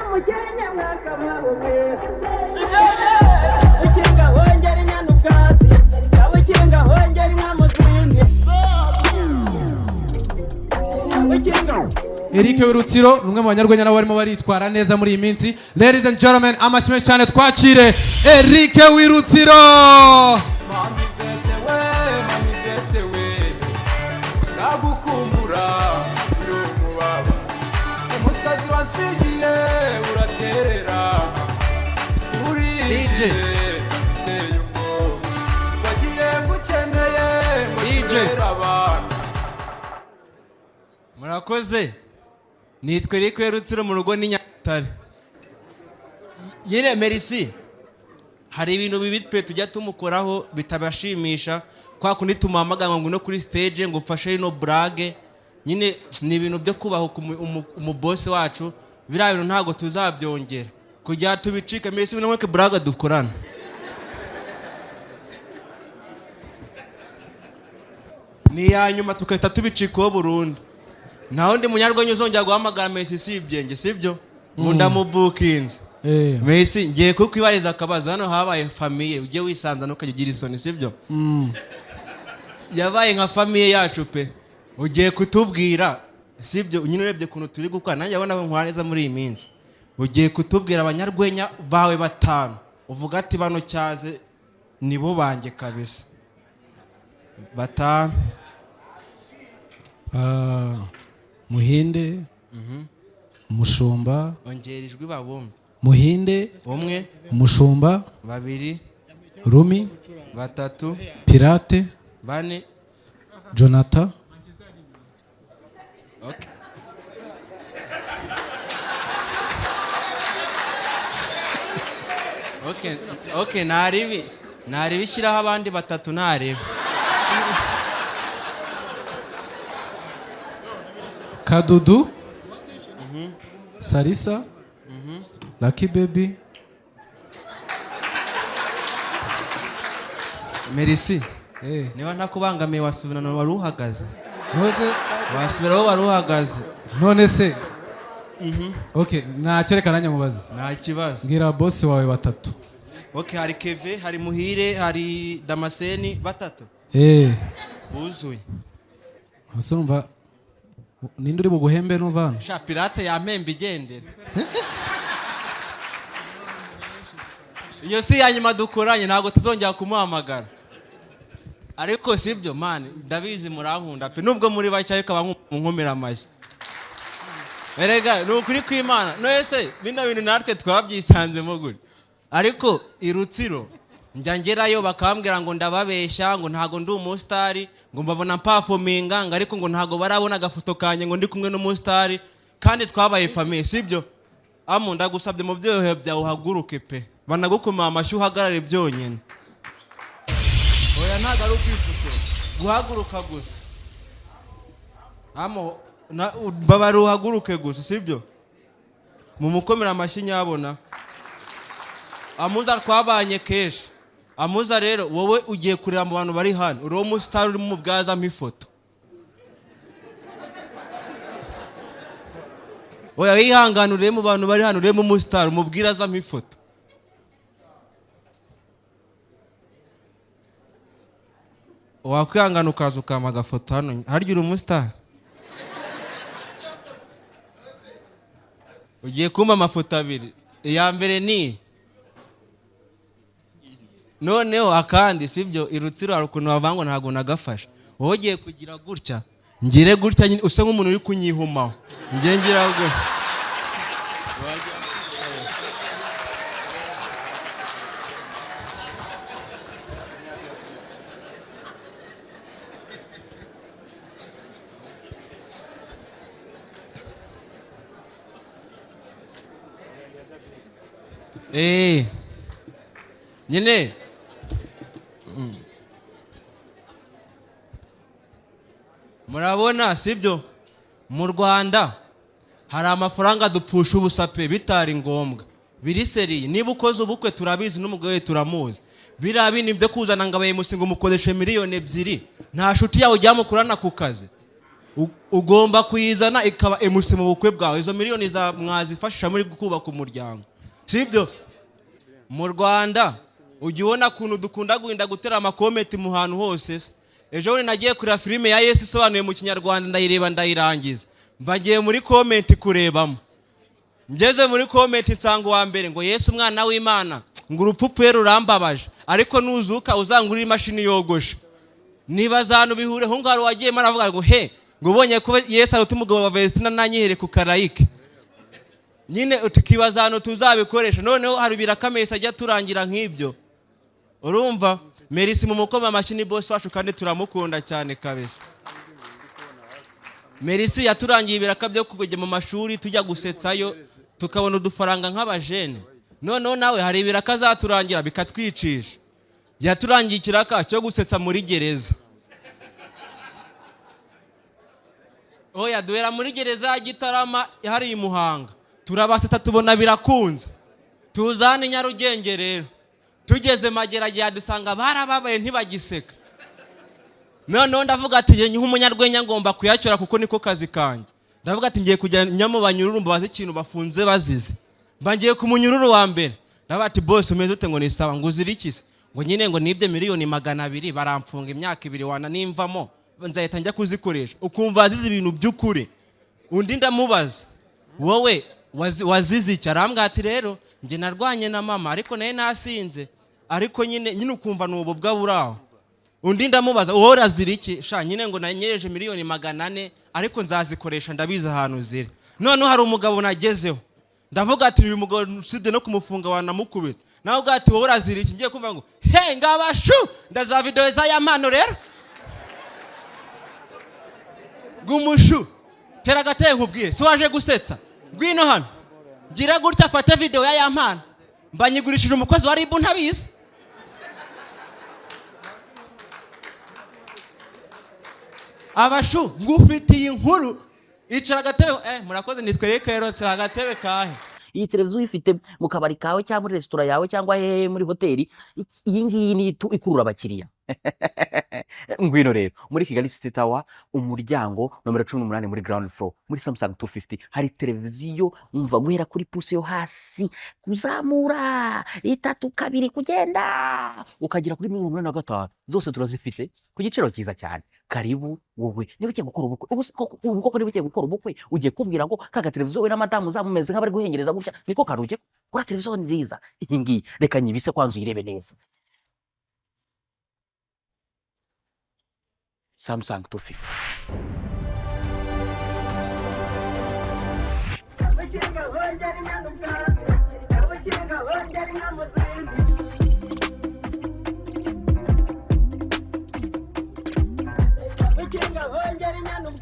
Umukenke mwakabaho mwe. Ukinga hongera inyana ubwatsi, ukinga hongera inka mu zindi, ukinga. Eric w'Irutsiro ni umwe mu banyarwenya nabo barimo baritwara neza muri iyi minsi. Ladies and gentlemen, amashyi menshi cyane, twakire Eric w'Irutsiro. Mami Vete we, Mami Vete we, ndagukumbura uri umubaba. Umusazi wansigiye uraterera. DJ. Uriye ubwoba. Wagiye ngukeneye ngo DJ. tubere abana. Murakoze. Nitwa Eric Rutsiro, mu rugo ni Nyagatare. Nyine Merci, hari ibintu bibi pe tujya tumukoraho bitabashimisha, kwa kundi tumuhamagara ngo no kuri stage ngo ufashe ino blague. Nyine ni ibintu byo kubaha umubosi wacu. Biriya bintu ntabwo tuzabyongera kugira tubicike. Merci, namwe blague dukorana ni iya nyuma, tugahita tubicikaho burundu. Nta wundi munyarwenya uzongera guhamagara Messi usibye njye, sibyo? Ngo ndamubukinze. Messi, ngiye kukwibariza akabazo. Hano habaye famille, ujye wisanza ntukajya ugira isoni, sibyo? Yabaye nka famille yacu pe. Ugiye kutubwira, sibyo? Nyine urebye ukuntu turi gukora, nanjye abona ko nkora neza muri iyi minsi. Ugiye kutubwira abanyarwenya bawe batanu uvuga ati: "Bano cyaze nibo banjye kabisa." Batanu. Ah, Muhinde, Umushumba. Ongera ijwi babumve. Muhinde. Umwe. Umushumba. Babiri. Rumi. Batatu. Pirate. Bane. Jonathan. Okay. Okay, naribi. Naribi, shyiraho abandi batatu, naribi. Kadudu, Sarisa, Lucky Baby. Merci. Eh. Niba ntakubangamiye, wasubira ahantu wari uhagaze. Ntuze. Wasubira aho wari uhagaze. None se, okay, ntacyo, reka nanjye mubaze. Nta kibazo. Mbwira bosi wawe batatu. Okay, hari Keve, hari Muhire, hari Damascene, batatu. Buzuye. Ese urumva ninde uri buguhembe numva hano? Sha, Pirate yampemba igendera. Iyo si ya nyuma dukoranye, ntabwo tuzongera kumuhamagara. Ariko sibyo man, ndabizi murankunda pe, nubwo muri bake, ariko abankomera amashyi. Erega ni ukuri kw'Imana, none se bino bintu natwe twabyisanzemo gutya? Ariko i Rutsiro njya ngerayo bakambwira ngo ndababeshya, ngo ntago ndi umusitari, ngo mbabona mpafominga, ngo ariko ngo ntago barabona agafoto kanjye ngo ndi kumwe n'umusitari, kandi twabaye famille, sibyo? Amu, ndagusabye mu byohe byawe uhaguruke pe, banagukoma amashyi, uhagarare byonyine. Oya, ntago ari ukwifotora, guhaguruka gusa. Amo mbabara uhaguruke gusa, sibyo? Mumukomere amashyi nyabona. Amuza twabanye kenshi. Amuza rero, wowe ugiye kureba mu bantu bari hano uri umusitari urimo ubwazamo ifoto. Oya, wihangane, urebe mu bantu bari hano urebe umusitari, umubwire azamo ifoto. Wakwihangana ukaza ukampa agafoto hano? Harya uri umusitari? Ugiye kumpa amafoto abiri. Iya mbere ni iyi. Noneho akandi, sibyo? Irutsiro hari ukuntu bavuga ngo ntabwo nagafashe. Wowe ugiye kugira gutya, ngire gutya nyine, usa nk'umuntu uri kunyihumaho, njye ngira gutya. Nyine. Murabona, sibyo? Mu Rwanda hari amafaranga dupfusha ubusa pe, bitari ngombwa, biri sérieux. Niba ukoze ubukwe, turabizi, n'umugore we turamuzi. Biriya bindi byo kuzana ngo abayemusi ngo umukoreshe 2 miliyoni, nta nshuti yawe ujya mukorana ku kazi. Ugomba kuyizana ikaba MC mu bukwe bwawe. Izo miliyoni za mwazifashisha muri kubaka umuryango, sibyo? Mu Rwanda ujya ubona ukuntu dukunda guhinda gutera ama comment mu hantu hose se. Ejo bundi nagiye kureba filime ya Yesu isobanuye mu Kinyarwanda, ndayireba ndayirangiza, mbagiye muri comment kurebamo. Ngeze muri comment nsanga uwa mbere ngo: "Yesu umwana w'Imana," ngo "urupfu upfuye rurambabaje, ariko nuzuka uzangurira imashini yogosha." Niba ahantu bihure ho ngaho, wagiyemo aravuga ngo he, ngo ubonye ko Yesu aruta umugabo wa Vestina, nanyihere ku karayike nyine. Tukibaza ahantu tuzabikoresha. Noneho hari ibirakamesa ajya turangira nk'ibyo. Urumva, Merisi mu mukoma amashyi, ni boss wacu kandi turamukunda cyane kabisa. Merisi yaturangiye ibiraka byo kujya mu mashuri, tujya gusetsayo tukabona udufaranga nk'abajene. Noneho nawe hari ibiraka azaturangira bikatwicisha. Yaturangiye ikiraka cyo gusetsa muri gereza. Oya, duhera muri gereza ya Gitarama hari i Muhanga, turabasetsa tubona birakunze, tuza hano i Nyarugenge. Rero tugeze Mageragere dusanga barababaye, ntibagiseka. Noneho ndavuga ati njye nk'umunyarwenya ngomba kuyacyura kuko niko kazi kanjye. Ndavuga ati ngiye kujya njya mu banyururu mbabaze ikintu bafunze bazize. Mba ngiye ku munyururu wa mbere, ndavuga ati: "Bose umeze ute?" Ngo: "Ni sawa." Ngo: "Uzira iki se?" Ngo nyine ngo nibye miliyoni 200, baramfunga imyaka 2, wana nimvamo nzahita njya kuzikoresha. Ukumva azize ibintu by'ukuri. Undi ndamubaza: "Wowe wazize iki?" Arambwira ati: "Rero njye narwanye na mama, ariko nawe nasinze." Ariko nyine nyine ukumva ni ububwa buri aho. Undi ndamubaza: "Wowe urazira iki?" "Sha nyine," ngo "nanyereje miliyoni 400, ariko nzazikoresha, ndabizi ahantu ziri." Noneho hari umugabo nagezeho, ndavuga ati uyu mugabo usibye no kumufunga wanamukubita. Nawe ubwo ati: "Wowe urazira iki?" Ngiye kumva ngo he, ngabashu ndaza video za ya mpano rero gumushu tera agatebe nkubwire, si waje gusetsa, ngwino hano. Ngira gutya afate video ya ya mpano, mbanyigurishije umukozi wa RIB ntabizi. Abashu ngufitiye inkuru, icara agatebe. Murakoze, nitwereke rero, nshira agatebe kahe. Iyi televiziyo uyifite mu kabari kawe cyangwa muri resitora yawe cyangwa hehe muri hoteli, iyi ngiyi ni itu ikurura abakiriya. Ngwino rero muri Kigali City Tower, umuryango nomero 18, muri ground floor, muri Samsung 250 hari televiziyo. Umva, guhera kuri pouce yo hasi kuzamura, itatu, kabiri, kugenda ukagera kuri 85, zose turazifite ku giciro cyiza cyane. Karibu. Wowe niba ugiye gukora ubukwe, ubu se koko, ubu koko niba ugiye gukora ubukwe, ugiye kubwira ngo kaga televiziyo we na madamu uzamumeze nk'abari guhengereza gutya, niko kantu ugiye kuri televiziyo nziza iyi ngiyi. Reka nyibise kwanza uyirebe neza. Samsung 250. Abakinga bongera inyana ubwatsi, abakinga bongera inka mu zindi. Abakinga bongera inyana ubwatsi.